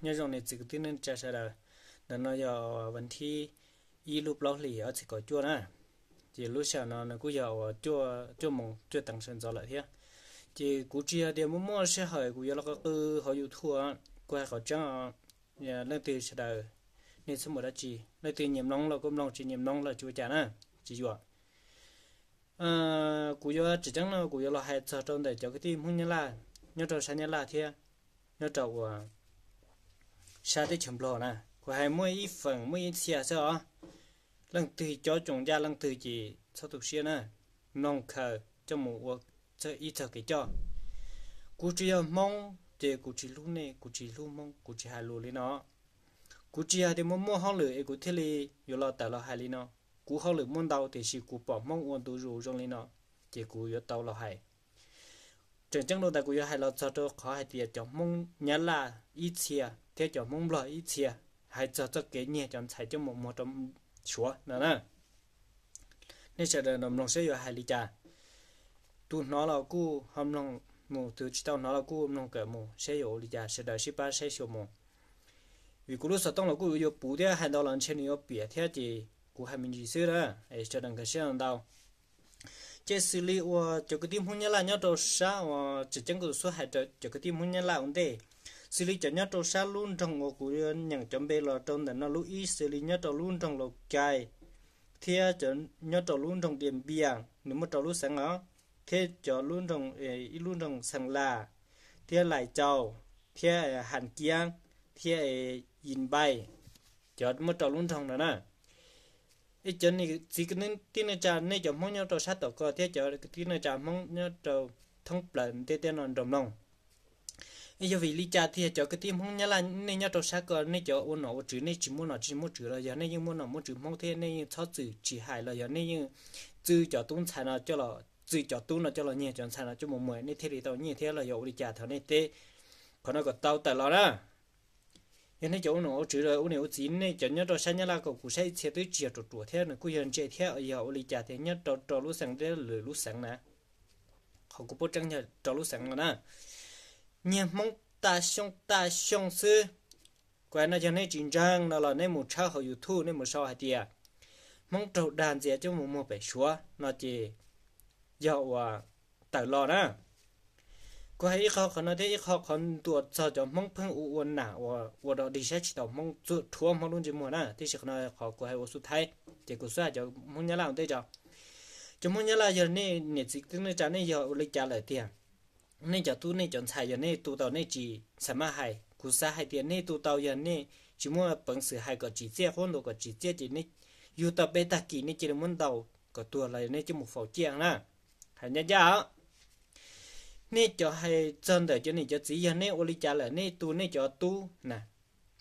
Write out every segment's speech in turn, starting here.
Nyob zoo niam txiv kwv tij neej tsa sawv daws, ntawm no yog vas thib ib lub plaub hlis ob txhiab kaum cuaj na, ces lub sij hawm no nws kuj yog uas cuaj moos cuaj teev sawv ntxov lawm thiab. Ces kuv tsis yog tias muaj muaj sij hawm kuv yuav los qw qw hauv YouTube, kuv hais qhov tseeb os. Leej twg sawv daws, nej txhob muaj dab tsi, leej twg nyiam mloog los kuj mloog, tsis nyiam mloog los tsis ua cas na, tsis yuam. Kuv yuav tseem ceeb no kuv yuav los hais txog rau ntawm cov kwv tij Hmoob Nyab Laj nyob rau sab Nyab Laj thiab nyob rau uas sab teb chaws Nplog na. Kuv hais muaj ib feem muaj ib txhia xwb os. Leej twg cov tsoom ncaj leej twg ces txhob tu siab na, mloog khaws coj mus ua ib txog kev coj. Kuv tsis yog Hmoob ces kuv tsis hlub nej, kuv tsis hlub Hmoob kuv tsis hais lus li no. Kuv tsis yog tias muaj muaj hauj lwm es kuv thiaj li yuav los tawm los hais li no. Kuv hauj lwm muaj ntau tiam sis kuv pom Hmoob ua ntu zus zoo li no, ces kuv yuav tau los hais. Tseem ceeb dua ntawd kuv yuav hais los txog rau qhov hais tias cov Hmoob Nyab Laj ib txhia thiab cov Hmoob Nplog ib txhia, hais txog txoj kev nyiag cov ntxhais coj mus muag rau Suav no na. Nej sawv daws mloog saib yuav hais li cas. Tus hnov los kuj ho mloog mus, tus tsis tau hnov los kuj mloog kawm mus saib yuav ua li cas, sawv daws sib pab saib xyuas mus. Vim kuv lub xov tooj los kuj yuav puv thiab, hais ntau los ntshe nws yuav piam thiab ces kuv hais me ntsis xwb na, es sawv daws nkag siab ntau. Ces xws li uas cov kwv tij Hmoob Nyab Laj nyob rau sab uas tseem ceeb kuv xub hais rau cov kwv tij Hmoob Nyab Laj ua ntej, xws li cov nyob rau sab lub nroog uas kuv yuav nyeem cov npe los rau ntawm no lub ib, xws li nyob rau lub nroog Laus Kais thiab cov nyob rau lub nroog Dias Npias, nws muaj rau lub xeev os, thiab cov lub nroog, ib lub nroog Xeem Las, thiab Lais Caus, thiab Has Kiab, thiab Yis Npais, cov muaj rau lub nroog no na. Ib cov niam txiv kwv tij neej tsa nej cov Hmoob nyob rau sab tom ko thiab cov kwv tij neej tsa Hmoob nyob rau thoob plaws ntiaj teb no nrog mloog. Yog vim li cas tiag cov kwv tij Hmoob Nyab Laj nej nyob rau sab ko nej cov ua nom ua tswv nej tsis muaj nom tsis muaj tswv los yog nej yeej muaj nom muaj tswv Hmoob thiab nej yeej txhob txwm tsis hais los yog nej yeej txwv cov tub ntxhais no coj los, txwv cov tub no coj los nyiag cov ntxhais no coj mus muag nej thiaj li tau nyiaj thiab los yog ua li cas thaum nej teb qhov no kom tau tawm los na. Yog nej cov ua nom ua tswv ua niam ua txiv nej cov nyob rau sab Nyab Laj kom kuv saib ib txhia twb tsis yog ruam ruam thiab nws kuj yog ntse thiab yog ua li cas tias nyob rau rau lub xeev thiab lwm lub xeev na. Qhov kuv paub tseeb yog rau lub xeev no na. Nyiag Hmoob tag xyoo tag xyoo xwb. Kuv hais no yog nej tsis ntseeg no los nej mus tshawb hauv YouTube nej mus sau hais tias Hmoob raug dag ntxias coj mus muag pem Suav no ces yog uas tawm los na. Kuv hais ib qho qhov no thiab ib qho qhov ntuas txog cov Hmoob pheej ua ua nam uas ua dog dig saib tsis taus Hmoob, txuag rhuav Hmoob lub ntsej muag na, tiam sis qhov no qhov kuv hais ua xub thaib, ces kuv xub hais cov Hmoob Nyab Laj ua ntej tso. Cov Hmoob Nyab Laj yog nej niam txiv kwv tij neej tsa nej yog ua li cas lawm tiag? Nej cov tub nej cov ntxhais yog nej tu tau nej tsis xav maj hais, kuv xav hais tias nej tu tau yog nej tsis muaj peev xwm hais kom tsim txiaj, qhuab ntuas kom tsim txiaj ces nej yug tau peb tag kis nej cia li muab ntaus kom tuag los yog nej coj mus faus ciaj na. Hais ncaj ncaj os, nej cov hais txog ntawm cov niam cov txiv yog nej ua li cas lawm nej tu nej cov tub na,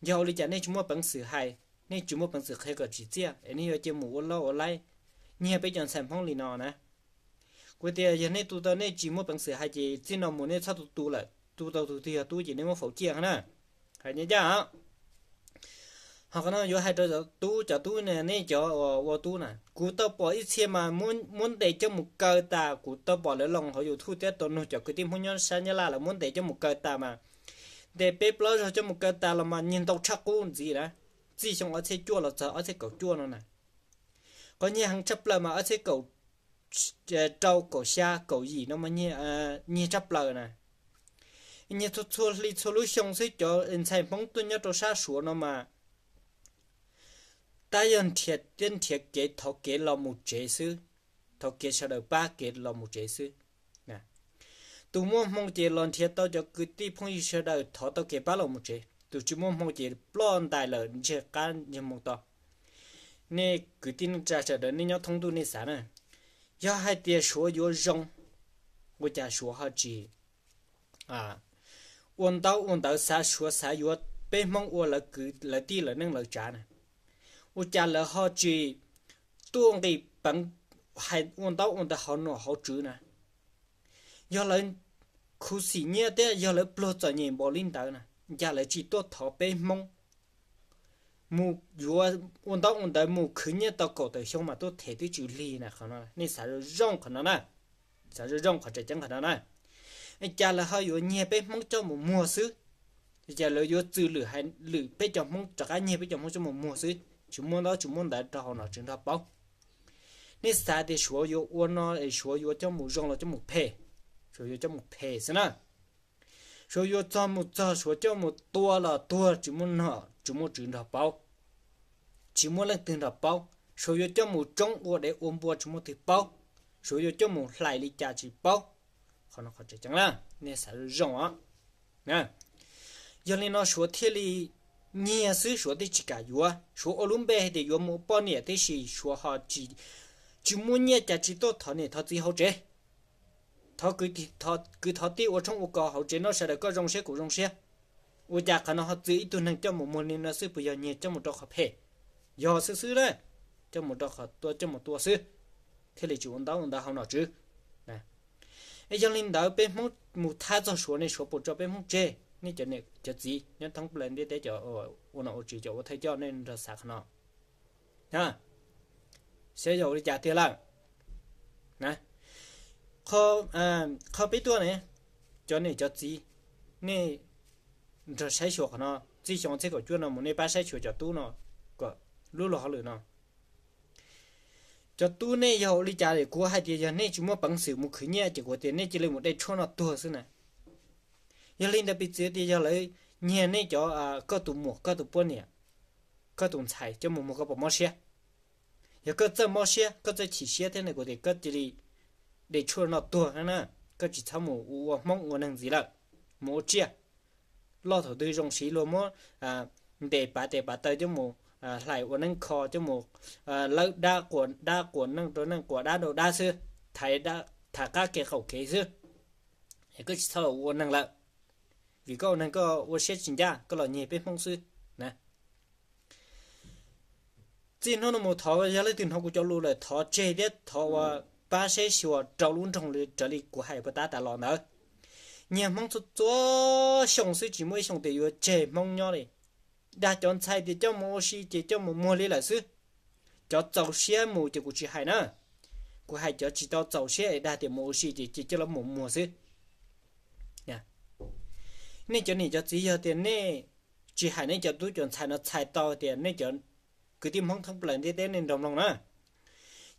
yog ua li cas nej tsis muaj peev xwm hais, nej tsis muaj peev xwm qhia kom tsim txiaj es nej yuav cia mus ua loj ua laib nyiag peb cov ntxhais Hmoob li no na? Kuv tias yog nej tu tau nej tsis muaj peev xwm hais ces txij no mus nej txhob tu tu lawm, tu tau tus twg yog tub ces nej muab faus ciaj na. Hais ncaj ncaj os. Ho qhov no yuav hais rau cov tub, cov tub ne, nej cov ua tub na, kuv tau pom ib txhia mas muab ntes coj mus kaw tas, kuv tau pom lawv los hauv YouTube thiab tau nug cov kwv tij Hmoob nyob sab Nyab Laj lawv muab ntes coj mus kaw tas mas, ntes peb plaub zaug coj mus kaw tas los mas nyiag ntau tshaj qub ntxiv na. Txij xyoo ob txhiab cuaj los txog ob txhiab kaum cuaj no na, qhov nyiag heev tshaj plaws mas ob txhiab kaum rau kaum xya kaum yim no mas nyiag tshaj plaws na. Nyiag txhua txhua hli txhua lub xyoo xwb, cov ntxhais Hmoob tuaj nyob rau sab Suav no mas tab yog nrhiav, nrhiav kev thov kev los mus tsev xwb, thov kev sawv daws pab kev los mus tsev xwb. Tus muaj hmoo ces los nrhiav tau cov kwv tij phooj ywg sawv daws thov tau kev pab los mus tsev, tus tsis muaj hmoo ces ploj ntais lawm ntseg qab ntseg moo to. Nej kwv tij neej tsa sawv daws nej nyob thoob ntuj nej xav na, yog hais tias Suav yuav zoo, ua cas Suav ho tsis ua ntaub ua ntawv, xav Suav xav yuav peb Hmoob ua lawv kwv lawv tij lawv neej lawv tsav na, ua cas lawv ho tsis tuaj nqis peev hais ua ntaub ua ntawv hauv nom hauv tswv na? Yog lawv khuv xim nyiaj thiab yog lawv pluag txom nyem npaum li ntawd na, cas lawv tsis tuaj thov peb Hmoob mus yuav ua ntaub ua ntawv mus khwv nyiaj tau kaum tawm xyoo mas tuaj them twb tsis lig na? Qhov no nej xav zoo zoo qhov no na, xav zoo zoo qhov tseem ceeb qhov no na. Cas lawv ho yuav nyiag peb Hmoob coj mus muag xwb? Ces lawv yuav txwm lwm, hais lwm peb cov Hmoob rov qab nyiag peb cov Hmoob coj mus muag xwb, tsis muaj ntaub tsis muaj ntawv rau hauv no tsis nrog paub. Nej xav tias Suav yuav ua no es Suav yuav coj mus zoo los coj mus phem? Suav yuav coj mus phem xwb na. Suav yuav txog mus txog Suav coj mus tua los tuag tsis muaj nom tsis muaj tswv nrog paub, tsis muaj leej twg nrog paub. Suav yuav coj mus tsoob ua dev ua npua tsis muaj twg paub. Suav yuav coj mus hlais li cas tsis paub. Qhov no qhov tseem ceeb na, nej xav zoo os. Yog li no Suav thiaj li nyiag xwb, Suav thiaj tsis kam yuav. Suav ua lub npe hais tias yuav mus poj niam tib si, Suav ho tsis, tsis muaj nyiaj cas tsis tuaj thov niam thov txiv hauv tsev. Thov kwv, thov tij ua tshoob ua kos hauv tsev no sawv daws koj zoo siab kuv zoo siab. Ua cas qhov no ho txwm ib tug neeg coj mus muag li no xwb, puas yog nyiag coj mus rau qhov phem? Yog xwb xwb na, coj mus rau qhov tua coj mus tua xwb, thiaj li tsis ua ntaub ua ntawv hauv nom tswv. Es yog li ntawd peb Hmoob mus thab txog Suav ne Suav puas tso peb Hmoob tseg? Nej cov niam cov txiv nyob thoob plaws ntiaj teb cov ua nom ua tswv cov ua thawj coj nej nrog xav qhov no. Saib yog ua li cas tiag lawm. Qhov peb tuaj ne, cov niam cov txiv, nej nrog saib xyuas qhov no, txij xyoo txhiab kaum cuaj no mus nej pab saib xyuas cov tub no kom lub luag hauj lwm no. Cov tub nej yog ua li cas, kuv hais tias yog nej tsis muaj peev xwm mus khwv nyiaj ces kuv tias nej cia li mus dej tshuaj no tuag xwb na. Yog li ntawd piv txwv tias yog lawv nyiag nej cov, koj tus muam koj tus poj niam, koj tus ntxhais coj mus muag koj puas mob siab? Yog koj txawj mob siab koj txawj chim siab thiab ne kuv tias koj cia li dej tshuaj no tuag na, koj tsis txhob mus ua Hmoob ua neeg ntxiv lawm, mus ua tsiaj. Loj thaum twg zoo siv luag muab ntes pav tes pav taw coj mus hlais ua neeb kho, coj mus lawb dab quas dab, quas neej rau neej, quas dab rau dab xwb, thaiv qab kev qaum kev xwb. Es koj tsis txhob los ua neeg lawm, vim koj ua neeg koj ua siab tsis ncaj, koj los nyiag peb Hmoob xwb na. Txij hnub no mus thov yog leej twg hnov kuv cov lus lawm thov tseg thiab thov ua pab saib xyuas rau lub nroog li raws li kuv hais puag ta tas los ntawd. Nyiag Hmoob txhua txhua xyoo xwb tsis muaj ib xyoo tias yuav tseg Hmoob nyob li. Dag cov ntxhais tias coj mus ua si ces coj mus muag li lawm xwb. Cov txaus siab mus ces kuv tsis hais na. Kuv hais cov tsis tau txaus siab es dag tias mus ua si ces cia coj los mus muag xwb. Nej cov niam cov txiv yog tias nej tsis hais nej cov tub cov ntxhais no txhais tau tias nej cov kwv tij Hmoob thoob plaws ntiaj teb nej nrog mloog na.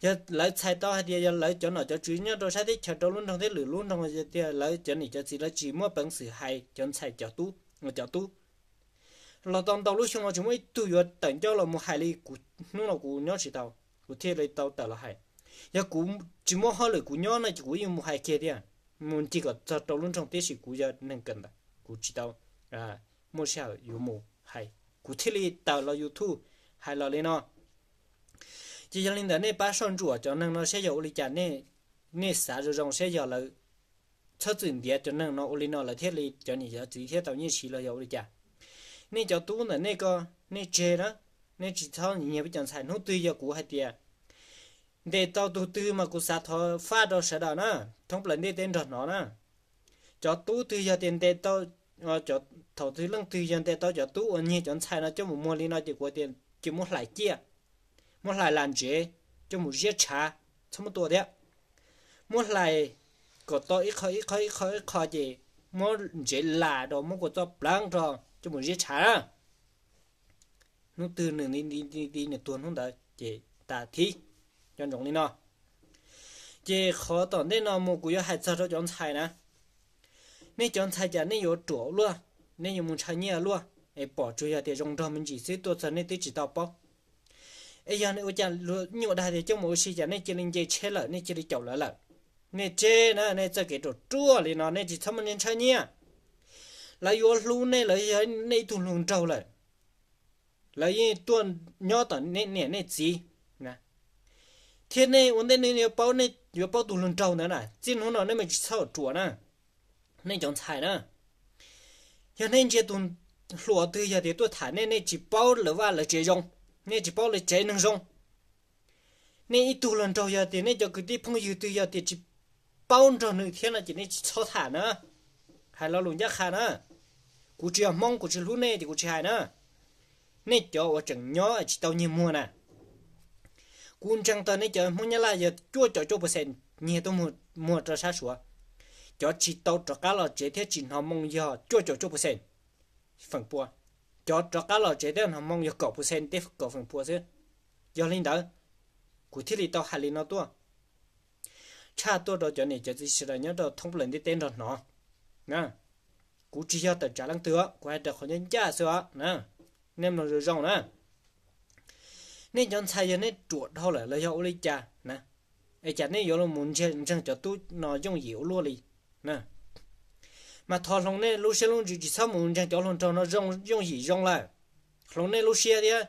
Yog lawv txhais tau hais tias yog lawv cov nom cov tswv nyob rau sab teb chaws rau lub nroog thiab lwm lub nroog tias lawv cov niam cov txiv lawv tsis muaj peev xwm hais cov ntxhais cov tub, cov tub los tau ntau lub xyoo no tsis muaj ib tug yuav tawm ncauj los mus hais li kuv hnub no kuv nyob tsis tau, kuv thiaj li tau tawm los hais. Yog kuv tsis muaj hauj lwm kuv nyob no ces kuv yeej mus hais kiag thiab, mus ncig kom txog rau lub nroog tiam sis kuv yog neeg kawm ntawv kuv tsis tau muaj sij hawm yuav mus hais, kuv thiaj li tawm los YouTube hais los li no. Ces yog li ntawd nej pab soj ntsuam cov neeg no saib yog ua li cas, nej xav zoo zoo saib yog lawv txhob txwm ntiav cov neeg no ua li no lawv thiaj li cov niam cov txiv thiaj tau nyiaj siv los yog ua li cas. Nej cov tub ntawm nej ko, nej tseg na, nej tsis txhob nyiag peb cov ntxhais. Hnub twg yog kuv hais tias ntes tau tus twg mas kuv xav thov faj rau sawv daws na, thoob plaws ntiaj teb nrog hnov na. Cov tub twg yog tias ntes tau, thaum twg leej twg yog ntes tau cov tub uas nyiag cov ntxhais no coj mus muag li no ces kuv tias cia muab hlais ciaj, muab hlais lam ntsev, coj mus ziab tshav, txhob muab tua thiab. Muab hlais kom tau ib qho ib qho ib qho ib qho ces muab ntsev las rau muab kua txob pleev rau coj mus ziab tshav na. Hnub twg nws nti nti nws tuag hnub ntawd ces tas thib. Nco ntsoov li no. Ces qhov tom ntej no mus kuv yuav hais txog rau cov ntxhais na. Nej cov ntxhais cas nej yuav ruam luaj, nej yuav mus ntshaw nyiaj luaj, es pom tsuas yog tias zoo nraug me ntsis xwb tuaj txog nej twb tsis tau paub. Es yog ua cas luag nyuaj dag tias coj mus ua si cas nej cia li nce tsheb lawm, nej cia li caum lawv lawm. Nej tseg na, nej txoj kev ruam ruaj li no nej tsis txhob mus ntshaw nyiaj. Lawv yuav hlub nej, lawv yog nej ib tug hluas nraug lawm. Lawv yeej tuaj nyob tom nej niam nej txiv thiab nej ua ntej nej yuav paub, nej yuav paub tus hluas nraug ntawd na. Txij hnub no nej mam tsis txhob ruam na, nej cov ntxhais na. Yog nej ntsia tus hluas twg yog tias tuaj tham nej, nej tsis paub lawv vaj lawv tsev zoo, nej tsis paub lawv tsev neeg zoo, nej ib tug hluas nraug yog tias nej cov kwv tij phooj ywg twg yog tias tsis paub nrog nws thiab no ces nej tsis txhob tham na. Hais lo lus ncaj qha na, kuv tsis yog Hmoob, kuv tsis hlub nej ces kuv tsis hais na. Nej cov uas tseem nyob tsis tau nyiag muag na, kuv ntseeg tau nej cov Hmoob Nyab Laj yog cuaj caum cuaj percent nyiag tuaj muag rau sab Suav. Cov tsis tau rov qab los tsev thiab tsis hnov moo yog cuaj caum cuaj percent. feem pua. Cov rov qab los tsev teb chaws Hmoob yog kaum percent, teb kaum feem pua xwb. Yog li ntawd, kuv thiaj li tau hais li no tuaj, tshaj tuaj rau cov niam cov txiv sawv daws nyob rau thoob plaws ntiaj teb nrog hnov. Kuv tsis yog tawm tsam leej twg, kuv hais raws qhov ncaj ncaj xwb os. Nej mloog zoo zoo na. Nej cov ntxhais yog nej ruam dhau lawm los yog ua li cas na? Es cas nej yuav los mus ntseeg cov tub no yooj yim ua luaj li? Mas thov hloov nej lub siab lub ntsws, tsis txhob mus ntseeg cov hluas nraug no yooj yim zoo lawm. Hloov nej lub siab thiab.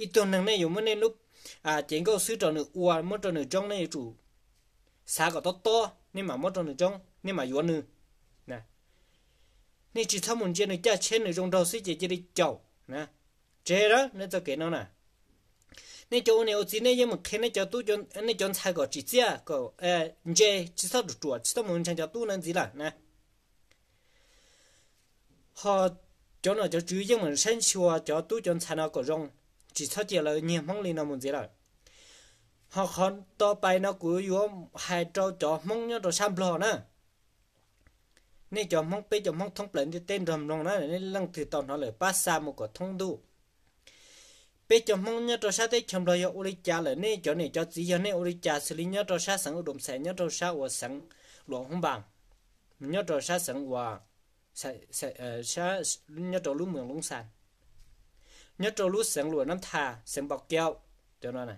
Ib tug neeg nej yuav muab nej lub cev nkauj xwb rau nws ua, muab rau nws tsoob, nej yuav tsum xav kom tob tob nej mam muab rau nws tsoob, nej mam yuav nws. Nej tsis txhob mus ntsia nws caj tsheb nws zoo nraug xwb ces cia li caum. Tseg na nej txoj kev no na. Nej cov ua niam ua txiv nej yeej mus qhia nej cov tub, nej cov ntxhais kom tsim txiaj, kom ntse, tsis txhob ruam ruam, tsis txhob mus ntseeg cov tub no ntxiv lawm na. Ho cov nom cov tswv yeej meem saib xyuas cov tub cov ntxhais no kom zoo, tsis txhob cia lawv nyiag Hmoob li no mus ntxiv lawm. Ho qhov tau pais no kuv yuav hais rau cov Hmoob nyob rau sab Nplog na. Nej cov Hmoob, peb cov Hmoob thoob plaws ntiaj teb nrog mloog na, nej leej twg tau hnov lawm pab xa mus kom thoob ntuj. Peb cov Hmoob nyob rau sab teb chaws Nplog yog ua li cas lawm, nej cov niam cov txiv yog nej ua li cas xws li nyob rau sab xeev Uas Doo Xais, nyob rau sab uas xeev Luam Hoob Npas, nyob rau sab xeev uas, nyob rau lub moos Loob Xas, nyob rau lub xeev Luam Nab Thas, xeev Npau Kiau, cov no na,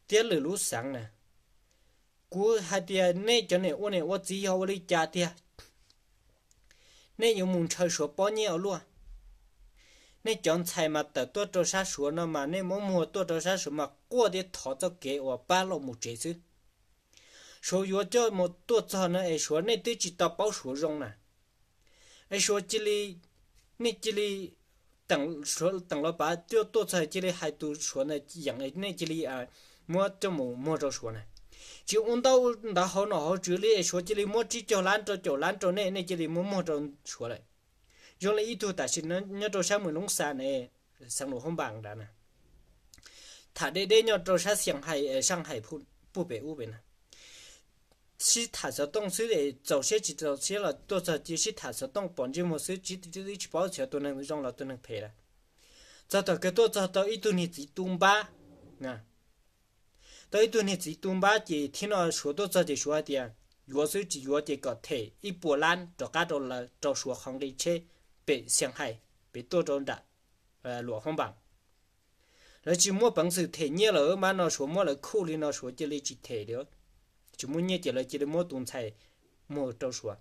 thiab lwm lub xeev na. Kuv hais tias nej cov niam ua niam ua txiv yog ua li cas tiag, nej yuav mus ntshaw Suav pob nyiaj ua luaj. Nej cov ntxhais mas tawm tuaj rau sab Suav no mas nej muab muag tuaj rau sab Suav mas quaj thiab thov txoj kev uas pab los mus tsev xwb. Suav yuav coj mus tuaj txog no es Suav nej twb tsis tau paub Suav zoo na. Es Suav cia li, nej cia li teem los pav tuaj txog cia li hais tus Suav ntawd yeem, nej cia li muab coj mus muag rau Suav na. Tsis ua ntaub ntawv hauv nom hauv tswv li es Suav cia li muab tsib caug lab rau caum lab rau nej, nej cia li muab muag rau Suav lawm. Zoo li ib tug tam sim nyob rau sab moos Loob Xas ne, xeev Luam Hoob Npas nrad na, tham deb deb nyob rau sab Xias Hais, Saj Hais, puag pem ub pem na. Sib tham xov tooj xwb es txaus siab tsis txaus siab los tuaj txog cia sib tham xov tooj pom ntsej muag xwb, tsis paub xyov tus neeg zoo los tus neeg phem lawm. Txog tom kawg tuaj txog tau ib tug niag txiv tu npab. Tau ib tug niag txiv tu npab ces thiab no Suav tuaj txog ces Suav hais tias yuav xwb, tsis yuav ces kom them ib puas lab rov qab rau lawv rau Suav qhov nqi tsheb pem Xias Hais pem tuaj rau nram Luam Hoob Npas. Lawv tsis muaj peev xwm them nyiaj lawm, mas no Suav muab lawv khuj li no Suav cia li tsis them li, tsis muaj nyiaj ces lawv cia li muab tus ntxhais muag rau Suav.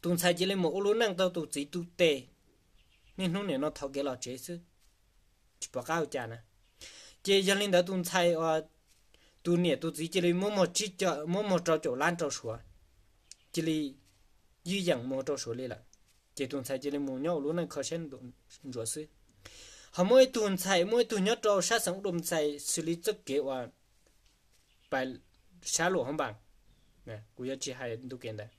Tus ntxhais cia li mus ua lub neej tau tus txiv tu tes, niaj hnub nim no thov kev los tsev xwb, tsis pom qab ua cas na. Ces yog li ntawd tus ntxhais, tus niam tus txiv cia li muab muag, muab muag rau caum lab rau Suav, cia li ywj yeem muag rau Suav li lawm. Ces tus ntxhais cia li mus nyob ua lub neej kho siab ntsuav xwb. Ho muaj ib tug ntxhais, muaj ib tug nyob rau sab xeev Ub Doo Xais xws li txoj kev uas pais sab Luam Hoob Npas, kuv yuav tsis hais ntu kev ntawd,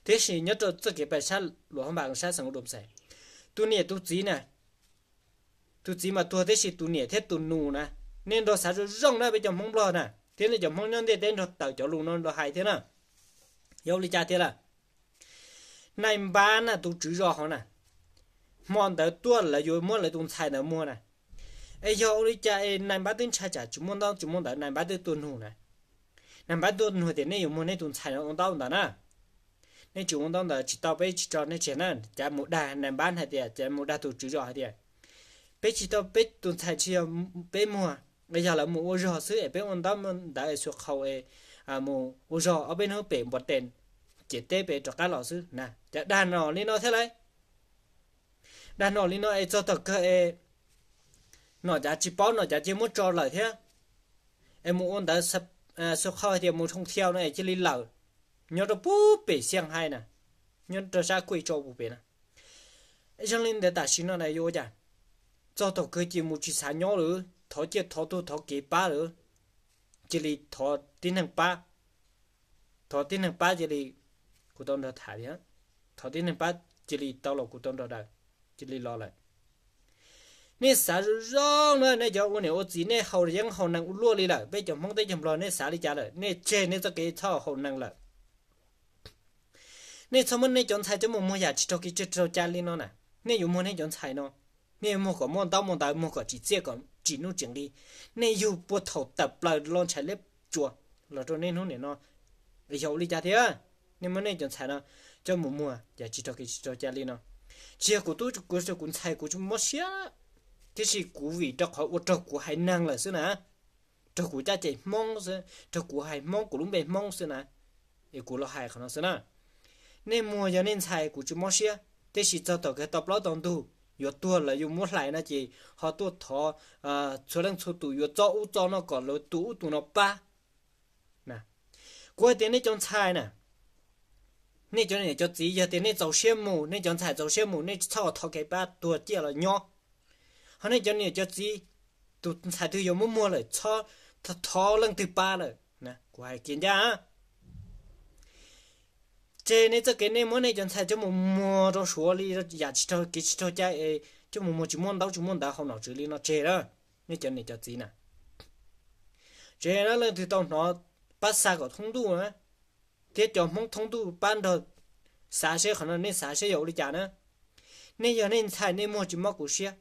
tiam sis nyob rau txoj kev pais sab Luam Hoob Npas sab xeev Ub Doo Xais. Tus niam tus txiv na, tus txiv mas tuag tiam sis tus niam thiab tus nus na, nej nrog xav zoo zoo na peb cov Hmoob Nplog na, thiab nej cov Hmoob nyob ntiaj teb nrog tawm cov lus no los hais thiab na. Yog ua li cas tiag lawm? Nais npab na, tus tswv zos hauv na, hmo ntawd tuaj lawv yuav muab lawv tus ntxhais ntawd muag na. Es yog ua li cas es nais npab twb ntshai tsam tsis muaj ntaub tsis muaj ntawv, nais npab twb tuaj nug na. Nais npab tuaj nug tias nej yuav muag nej tus ntxhais no ua ntaub ntawv na. Nej tsis ua ntaub ntawv tsis tau peb tsis tso nej tseg na. Cas mus dag, nais npab hais tias, cas mus dag tus tswv zos hais tias, peb tsis tau, peb tus ntxhais tsis yog peb muag, yog lawv mus ua zog xwb es peb ua ntaub ntawv es xuas qhau es mus ua zog ob peb hnub pem npua tes, ciam teb pem rov qab los xwb na. Cas dag nom li no thiab lauj? Dag nom li no es txog tom kawg es nom cav tsis paub, nom cav cia muab tso lawm thiab. Es mus ua ntawv xuas qhau hais tias mus thoo thiau no es cia li lawm. Nyob rau puag pem Xiaj Hais na, nyob rau sab kuj tso puag pem na. Zoo li ntawd tam sim no na yuav ua cas? Txog tom kawg ces mus tsis xav nyob lawm, thov ciaj thov tuag thov kev pab lawm, cia li thov tib neeg pab. Thov tib neeg pab cia li, kuv tau nrog tham thiab, thov tib neeg pab cia li tau los kuv tau nrog daws, cia li los lawm. Nej xav zoo zoo na, nej cov ua niam ua txiv nej haus yeeb haus nees ua luaj li lawm, peb cov Hmoob teb chaws Nplog nej xav li cas lawm? Nej tseg nej txoj kev txhob haus nees lawm. Nej txhob muab nej cov ntxhais coj mus muag yam tsis raug kev tsis raug cai li no na. Nej yuav muag nej cov ntxhais no, nej yuav muag kom muaj ntaub muaj ntawv, muag kom tsim txiaj kom tsim nuj tsim nqi. Nej yug puag thaum tawm plaws los ntshai liab tsuas los rau niaj hnub niam no, yog ua li cas thiab? Nej muab nej cov ntxhais no coj mus muag yam tsis raug kev tsis raug cai li no. Tsis yog kuv tub kuv ntxhais kuv tsis mob siab, tiam sis kuv vim rau qhov ua raug kuv haiv neeg lawm xwb na, raug kuv caj ces Hmoob xwb, raug kuv hais Hmoob kuv lub npe Hmoob xwb na, es kuv los hais qhov no xwb na. Nej muag yog nej ntxhais kuv tsis mob siab, tiam sis txog tom kawg tau plaub tau ntug yuav tuag lawv yuav muab hlais no ces ho tuaj thov txhua leej txhua tus yuav txo ub txo no kom lawv tus ub tus no pab. Kuv hais tias nej cov ntxhais na, nej cov niam cov txiv yog tias nej txaus siab mus, nej cov ntxhais txaus siab mus, nej txhob thov kev pab tuag ciaj los nyob. Ho nej cov niam cov txiv, tus ntxhais twg yuav muab muag lawm txhob thov leej twg pab lawm. Kuv hais kiag ncaj, tseg nej txoj kev nej muab nej cov ntxhais coj mus muag rau suav li yam tsis raug kev tsis raug cai, coj mus muag tsis muaj ntaub tsis muaj ntawv hauv nom tswv li no tseg na, nej cov niam cov txiv na. Tseg na, leej twg tau hnov pab xa kom thoob ntuj na, thiab cov Hmoob thoob ntuj pab nrog xav seb qhov no nej xav seb yog ua li cas na. Nej yog nej ntxhais nej muag tsis mob kuv siab,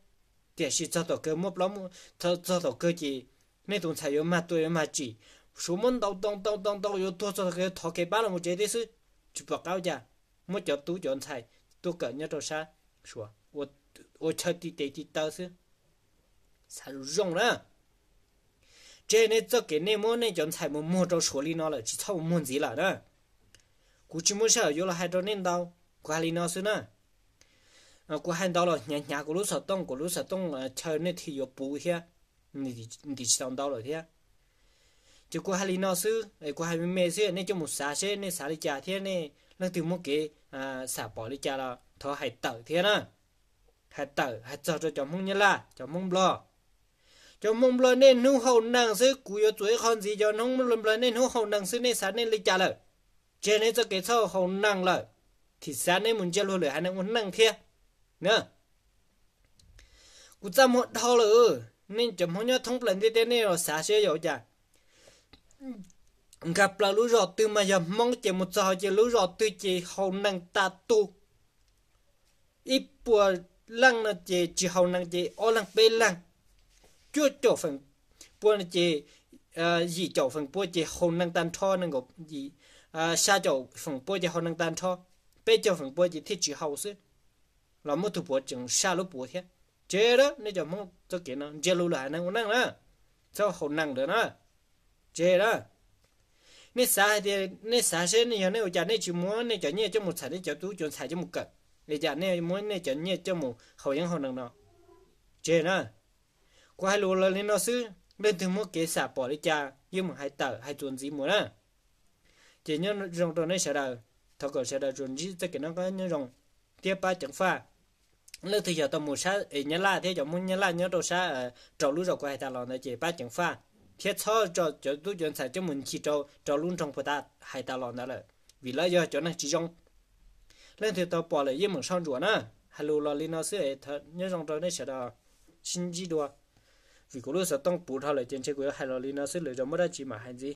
tiam sis txog tom kawg muab plaub, txog tom kawg ces nej tus ntxhais yuav mag tua yuav mag tsim, suav muab ntaus ntaus ntaus ntaus ntaus yuav tuag txog tom kawg thov kev pab los mus tsev tib xwb, tsis pom qab ua cas, muab cov tub cov ntxhais tuaj kawm nyob rau sab suav, ua chaw ti tes ti taw xwb. Xav zoo zoo na. Tseg nej txoj kev nej muab nej cov ntxhais mus muag rau suav li no lawm tsis txhob mus muag ntxiv lawm na. Kuv tsis muaj sij hawm yuav los hais rau nej ntau, kuv hais li no xwb na. Kuv hais ntau los hnyav hnyav kuv lub xov tooj, kuv lub xov tooj chaw nej thiaj yuav puv thiab, ntim tsis tau ntau lawm thiab. Ces kuv hais li no xwb, kuv hais me me xwb, nej coj mus xav seb nej xav li cas thiab nej leej twg muaj kev xam pom li cas los thov hais tawm thiab na. Hais tawm hais txog rau cov Hmoob Nyab Laj cov Hmoob Nplog. Cov Hmoob Nplog niaj hnub haus neeg xwb, kuv yuav txuas ib qho ntxiv, cov Hmoob Nplog niaj hnub haus neeg xwb, nej xav nej li cas lawm? Tseg nej txoj kev txhob haus neeg lawm, thim xav nej mus ntsia luag lwm haiv neeg ua neej thiab na. Kuv txaj muag dhau lawm, nej cov Hmoob nyob thoob plaws ntiaj teb nej los xav seb yog ua cas. Nkag plaws lub zos twg mas yog Hmoob ces mus txog ces lub zos twg ces haus neeg tas tus. Ib puas leej no ces tsis haus neeg ces ob leeg peb leeg, cuaj caum feem pua no ces yim caum feem pua ces haus neeg tag nrho, xya caum feem pua ces haus neeg tag nrho, peb caug feem pua ces thiaj tsis haus xwb, los muab tus puav tseem saj lub puav thiab. Tseg na, nej cov Hmoob txoj kev no ntsia lus lawm haiv neeg ua neej na, txhob haus neeg lawm na. Tseg na. Nej xav hais tias nej xav seb yog nej ua cas nej tsis muab nej cov nyiaj coj mus txhais nej cov tub cov ntxhais coj mus kawm, li cas nej muab nej cov nyiaj coj mus haus yeeb haus neeg no? Tseg na. Kuv hais lus los li no xwb, leej twg muaj kev xam pom li cas yeej mus hais tawm hais txuas ntxiv mus na. Ces nyob zoo rau nej sawv daws, thov kom sawv daws tsuas ntsib txoj kev noj qab nyob zoo thiab pab ceev faj. Leej twg yog tau mus sab Nyab Laj thiab cov Hmoob Nyab Laj nyob rau sab rau lub zos kuv hais tas los ntawd ces pab ceev faj, thiab txhob tso cov tub cov ntxhais coj mus nchis rau rau lub nroog puag ta hais tas los ntawd lawm, vim lawv yog cov neeg tsis zoo. Leej twg tau pom lawm yeej meem soj ntsuam na. Hais lus los li no xwb, nyob zoo rau nej sawv daws, sib ntsib dua. Vim kuv lub xov tooj puv dhau lawm ces ntshe kuv yuav hais los li no xwb, lwm zaus muaj dab tsi mam hais ntxiv.